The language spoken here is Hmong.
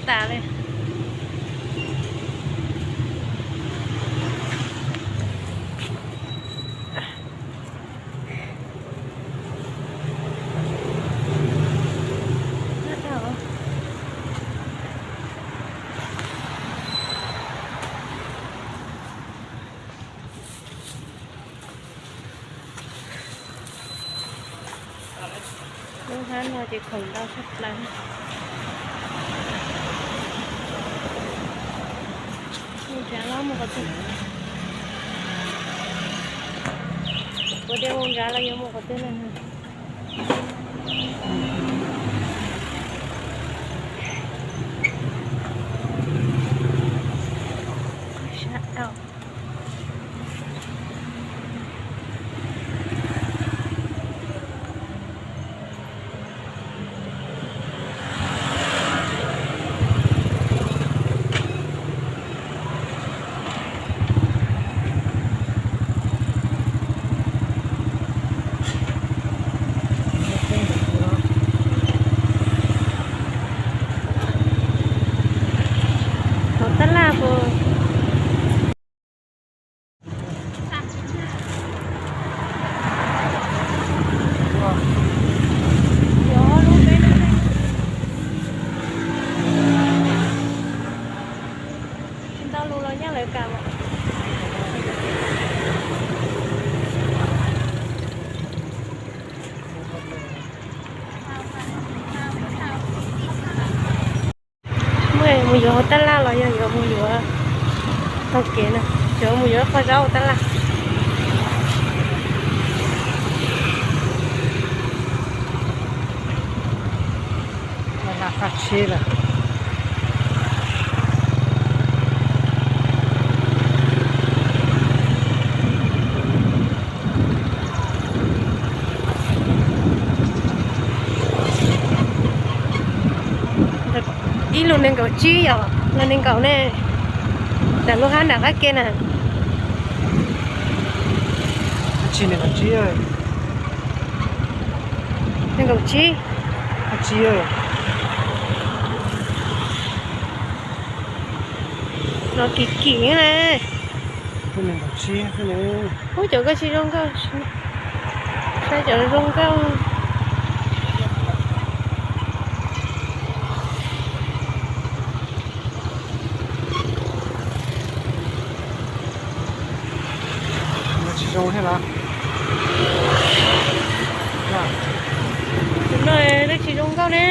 tas li. Lub hab no ces khoom ntau tshaj plaws. Mus nrad los mus qhov twg? Ua dej ua nkad los yuav mus qhov twg na? Sab tau. Hauv tab laj puas? Tsis tau lus los nyob lawv kam mas. Muaj mus yuav hauv tab laj los yog yuav mus yuav taug kev na, yuav mus yuav qhov zaub hauv tab laj. Lam faj tsheb lawm. Ib lub nees nkaum tsib yom, lub nees nkaum ne, ntawm lub hab nram qab ke na. Nees nkaum tsib. Los kim kim na. Ub, cov koj tsis zoo nkauj, saib cov zoo nkauj. Tsis zoo thiab los? Tus no twb tsis zoo nkauj ne.